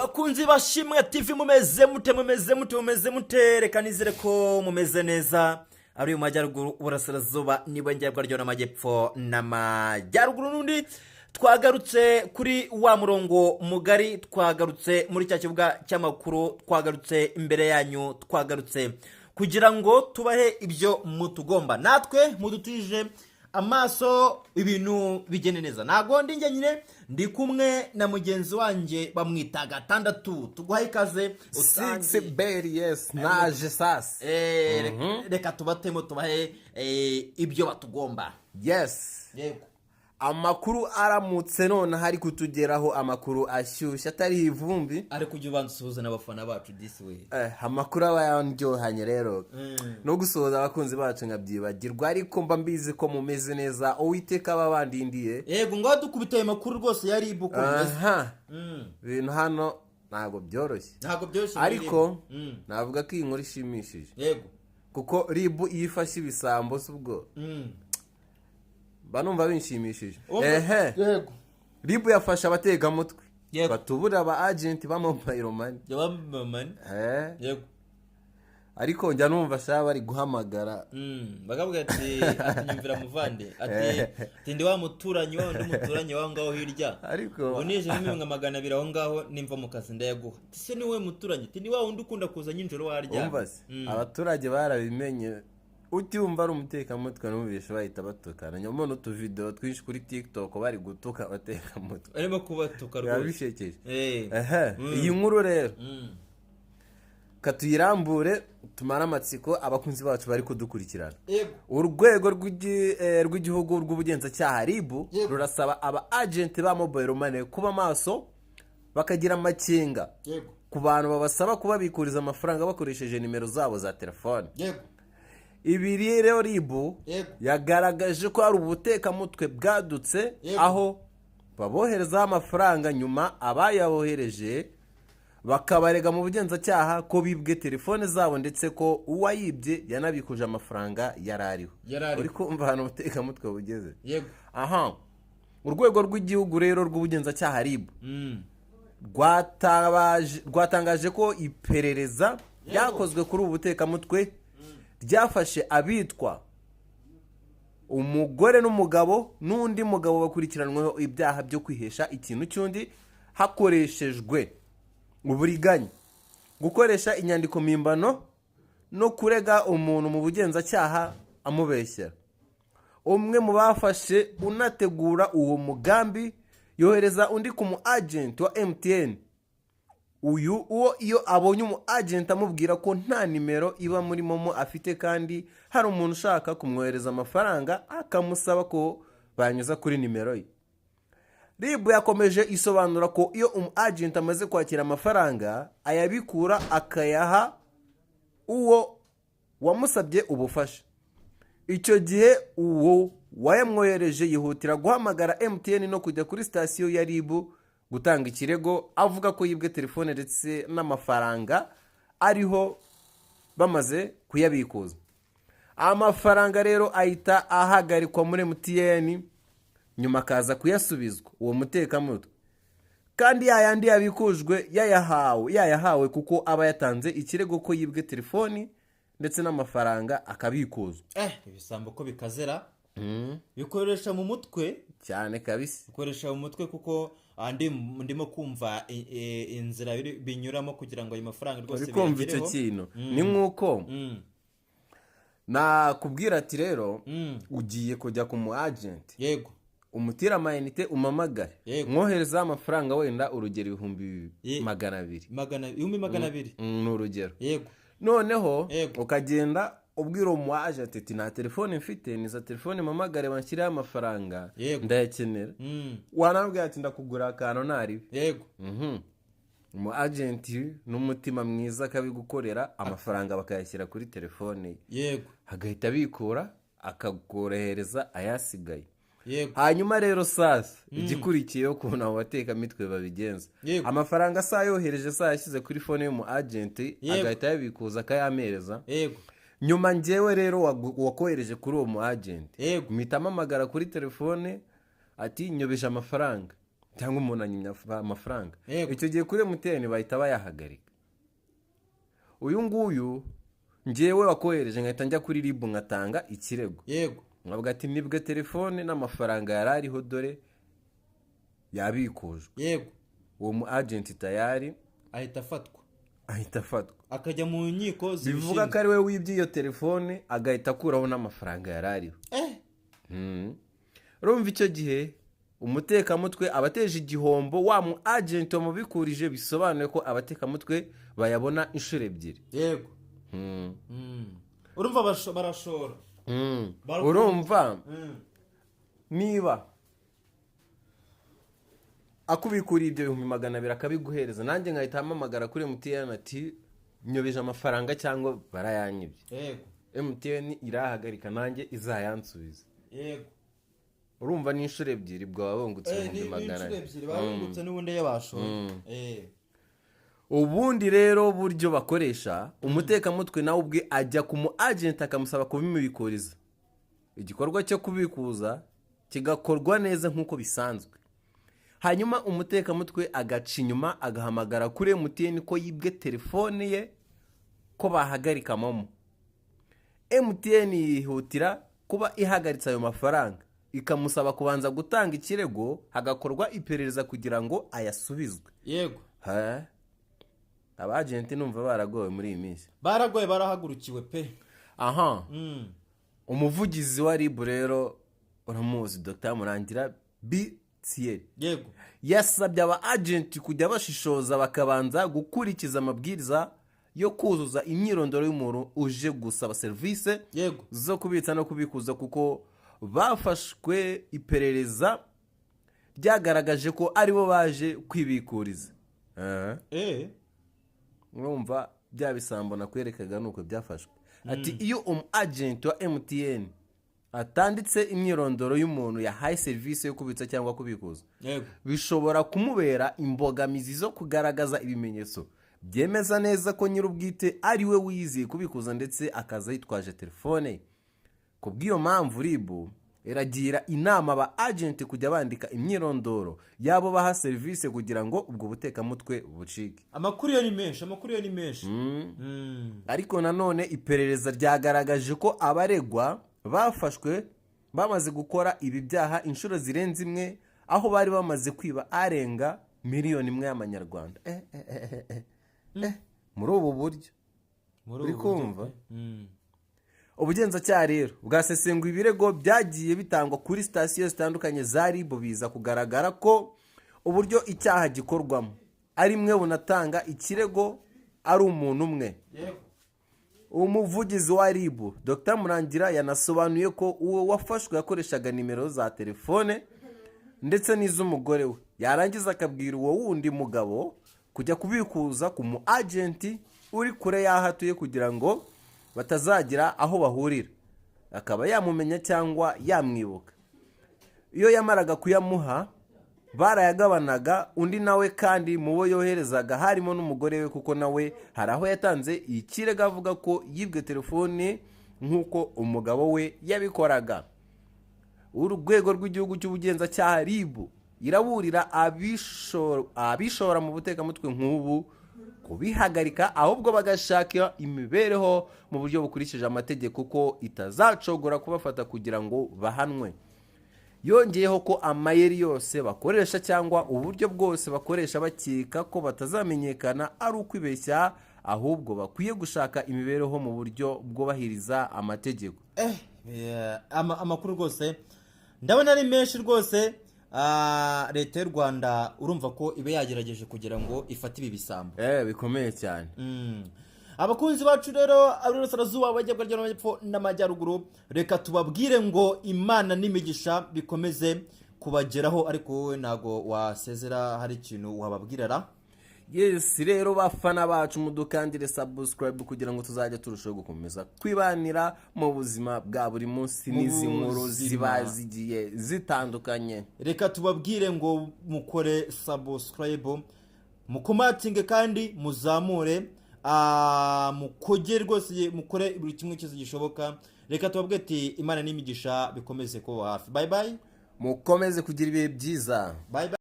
Bakunzi ba Shimwe TV, mumeze mute? Mumeze mute? Mumeze mute? Reka nizere ko mumeze neza. Ari mu majyaruguru, uburasirazuba n'iburengerazuba n'amajyepfo n'amajyaruguru. N'undi twagarutse kuri wa murongo mugari, twagarutse muri cya kibuga cy'amakuru, twagarutse imbere yanyu, twagarutse kugira ngo tubahe ibyo mutugomba, natwe mudutije amaso, ibintu bigende neza. Ntabwo ndi njye nyine, ndi kumwe na mugenzi wanjye bamwita Gatandatu. Tuguhaye ikaze. Six beri, yes, naje sasa. Reka tubatemo, tubahe ibyo batugomba. Yes. Yego. Amakuru aramutse none hari kutugeraho, amakuru ashyushye atariho ivumbi. Ariko ujya ubanza usuhuza n'abafana bacu disi we. Amakuru aba yandyohanye rero no gusuhuza abakunzi bacu nkabyibagirwa, ariko mba mbizi ko mumeze neza, Uwiteka aba bandindiye. Yego, ngaho dukubita ayo makuru rwose ya RIB uko bimeze. Aha, ibintu hano ntabwo byoroshye. Ntabwo byoroshye muri Ariko RIB. Navuga ko iyi nkuru ishimishije kuko RIB iyo ifashe ibisambo si ubwo mba numva binshimishije. Ehe. RIB yafashe abatekamutwe batubura aba agent ba mobile money. Yabamamani. Ariko njya numva sha bari guhamagara. Bakavuga ati "Nyumvira muvande," ati "Ndi wa muturanyi wa undi muturanyi waho ngaho hirya." Ariko "Ubu nije n'ibihumbi 200 aho ngaho, nimva mu kazi ndayaguha." Ati "Se ni wowe muturanyi?" Ati "Ni wa wundi ukunda kuza nijoro waryamye." Umva se, abaturage barabimenye, utyumva ari umutekamutwe numvishe bahita batukana. Nyamara utuvidewo twinshi kuri TikTok bari gutuka abatekamutwe. Barimo kubatuka Biba rwose. bishekeje. Ehe, iyi nkuru rero katuyirambure, tumare amatsiko abakunzi bacu bari kudukurikirana. Urwego rw'igihugu rw'ubugenzacyaha, RIB, rurasaba aba agent ba mobile money kuba maso, bakagira amakenga ku bantu babasaba kubabikuriza amafaranga bakoresheje nimero zabo za telefone. Ibi rero RIB yagaragaje ko hari ubutekamutwe bwadutse, aho baboherezaho amafaranga, nyuma abayabohereje bakabarega mu bugenzacyaha ko bibwe telefone zabo, ndetse ko uwayibye yanabikuje amafaranga yari ariho. Yari ariho. Uri kumva ahantu ubutekamutwe bugeze? Yego. Aha, urwego rw'igihugu rero rw'ubugenzacyaha, RIB, rwatangaje ko iperereza ryakozwe kuri ubu butekamutwe ryafashe abitwa umugore n'umugabo n'undi mugabo bakurikiranweho ibyaha byo kwihesha ikintu cy'undi hakoreshejwe uburiganya, gukoresha inyandiko mpimbano no kurega umuntu mu bugenzacyaha amubeshyera. Umwe mu bafashe unategura uwo mugambi yohereza undi ku mu agent wa MTN. Uyu uwo iyo abonye umu agent amubwira ko nta nimero iba muri MoMo afite kandi hari umuntu ushaka kumwohereza amafaranga, akamusaba ko banyuza kuri nimero ye. RIB yakomeje isobanura ko iyo umu agent amaze kwakira amafaranga, ayabikura akayaha uwo wamusabye ubufasha. Icyo gihe uwo wayamwohereje yihutira guhamagara MTN no kujya kuri sitasiyo ya RIB gutanga ikirego, avuga ko yibwe telefone ndetse n'amafaranga ariho bamaze kuyabikuza. Amafaranga rero ahita ahagarikwa muri MTN, nyuma akaza kuyasubizwa uwo mutekamutwe, kandi yayandi yabikujwe yayahawe kuko aba yatanze ikirego ko yibwe telefoni ndetse n'amafaranga akabikuzwa. Ibisambo ko bikazera, bikoresha mu mutwe. Cyane kabisa. Bikoresha mu mutwe kuko ndimo kumva inzira binyuramo kugira ngo ayo mafaranga rwose Uri kumva icyo biyagereho. kintu ni nk'uko nakubwira ati rero ugiye kujya ku mu agent, umutira amayinite, umamagare, mwoherezaho amafaranga, wenda urugero ibihumbi 200. 200,000. Ni urugero. Noneho ukagenda ubwira uwo mu agent ati "Nta telefone mfite, ni za telefone, mpamagare banshyireho amafaranga, ndayakenera." Wanabwira ati "Ndakugura akantu ntaribi." Umu agent n'umutima mwiza akabigukorera, amafaranga bakayashyira kuri telefone ye, agahita abikura akakorohereza ayasigaye. Hanyuma rero sasa igikurikiyeho, ukuntu abo batekamitwe babigenza, amafaranga saa yohereje, saa yashyize kuri phone y'umu agent, agahita yabikuza akayamereza. Nyuma njyewe rero wakohereje kuri uwo mu agent, mpita mpamagara kuri telefone ati "Nyobeje amafaranga." Cyangwa umuntu anyimye amafaranga. Icyo gihe kuri MTN bahita bayahagarika. Uyu nguyu ngewe wakohereje nkahita njya kuri RIB nkatanga ikirego, nkavuga ati nibwe telefone n'amafaranga yari ariho, dore yabikujwe. Uwo mu agent tayari ahita afatwa. Ahita afatwa. Akajya mu nkiko Bivuga zibishinzwe. ko ari we wibye iyo telefone, agahita akuraho n'amafaranga yari ariho. Urumva icyo gihe umutekamutwe aba ateje igihombo wa mu agent wamubikurije, bisobanuye ko abatekamutwe bayabona inshuro ebyiri. Urumva barashora. Urumva niba akubikuriye ibyo 200,000 akabiguhereza, nanjye nkahita mpamagara kuri MTN ati nyobeje amafaranga cyangwa barayanyibye, MTN irahagarika, nanjye izayansubiza. Urumva ni inshuro ebyiri bwaba bungutse Ni ibihumbi ni magana inshuro ane. ebyiri barungutse n'ubundi iyo bashoye. Ubundi rero buryo bakoresha, umutekamutwe nawe ubwe ajya ku mu agent akamusaba kubimubikuriza, igikorwa cyo kubikuza kigakorwa neza nk'uko bisanzwe, hanyuma umutekamutwe agaca inyuma agahamagara kuri MTN ko yibwe telefone ye, ko bahagarika MoMo. MTN yihutira kuba ihagaritse ayo mafaranga, ikamusaba kubanza gutanga ikirego, hagakorwa iperereza kugira ngo ayasubizwe. Ha? Abagenti numva baragowe muri iyi minsi. Baragoye, barahagurukiwe pe. Aha. Umuvugizi wa RIB rero uramuzi, Dr Murangira B Thierry, yasabye aba agenti kujya bashishoza, bakabanza gukurikiza amabwiriza yo kuzuza imyirondoro y'umuntu uje gusaba serivisi zo kubitsa no kubikuza, kuko bafashwe iperereza ryagaragaje ko aribo baje kwibikuriza. Aha. Urumva bya bisambo nakwerekaga ni uko byafashwe. Ati iyo umu agent wa MTN atanditse imyirondoro y'umuntu yahaye serivisi yo kubitsa cyangwa kubikuza, bishobora kumubera imbogamizi zo kugaragaza ibimenyetso byemeza neza ko nyir'ubwite ari we wiyiziye kubikuza ndetse akaza yitwaje telefone. Ku bw'iyo mpamvu, RIB iragira inama aba agent kujya bandika imyirondoro y'abo baha serivisi kugira ngo ubwo butekamutwe bucike. Amakuru yo ni menshi, amakuru yo ni menshi. Ariko nanone iperereza ryagaragaje ko abaregwa bafashwe bamaze gukora ibi byaha inshuro zirenze imwe, aho bari bamaze kwiba arenga 1 miliyoni y'amanyarwanda. Muri ubu buryo. Muri Uri ubu buryo kumva? pe. Ubugenzacyaha rero bwasesenguye ibirego byagiye bitangwa kuri sitasiyo zitandukanye za RIB, biza kugaragara ko uburyo icyaha gikorwamo ari mwe bunatanga ikirego ari umuntu umwe. Umuvugizi wa RIB, Dr Murangira, yanasobanuye ko uwo wafashwe yakoreshaga nimero za telefone ndetse n'iz'umugore we, yarangiza akabwira uwo wundi mugabo kujya kubikuza ku mu agent uri kure y'aho atuye kugira ngo batazagira aho bahurira akaba yamumenya cyangwa yamwibuka. Iyo yamaraga kuyamuha barayagabanaga, undi nawe kandi mu bo yoherezaga harimo n'umugore we, kuko nawe hari aho yatanze ikirego avuga ko yibwe telefone nk'uko umugabo we yabikoraga. Urwego rw'Igihugu cy'Ubugenzacyaha, RIB, iraburira abishora mu butekamutwe nk'ubu kubihagarika, ahubwo bagashaka imibereho mu buryo bukurikije amategeko, ko itazacogora kubafata kugira ngo bahanwe. Yongeyeho ko amayeri yose bakoresha cyangwa uburyo bwose bakoresha bakeka ko batazamenyekana ari ukwibeshya, ahubwo bakwiye gushaka imibereho mu buryo bwubahiriza amategeko. Amakuru rwose ndabona ari menshi rwose. Leta y'u Rwanda urumva ko iba yagerageje kugira ngo ifate ibi bisambo. Bikomeye cyane. Abakunzi bacu rero ab'Iburasirazuba, Amajyepfo n'Amajyepfo n'Amajyaruguru, reka tubabwire ngo Imana n'imigisha bikomeze kubageraho. Ariko wowe ntabwo wasezera hari ikintu wababwira ra? Yes, rero bafana bacu, mudukandire subscribe kugira ngo tuzajye turushaho gukomeza kwibanira mu buzima bwa buri munsi Mu n'izi nkuru buzima. ziba zigiye zitandukanye. Reka tubabwire ngo mukore subscribe, mucommentinge kandi muzamure, mukoge rwose, mukore buri kimwe cyose gishoboka. Reka tubabwire ati Imana n'imigisha bikomeze kuba hafi. Bye bye. Mukomeze kugira ibihe byiza. Bye bye.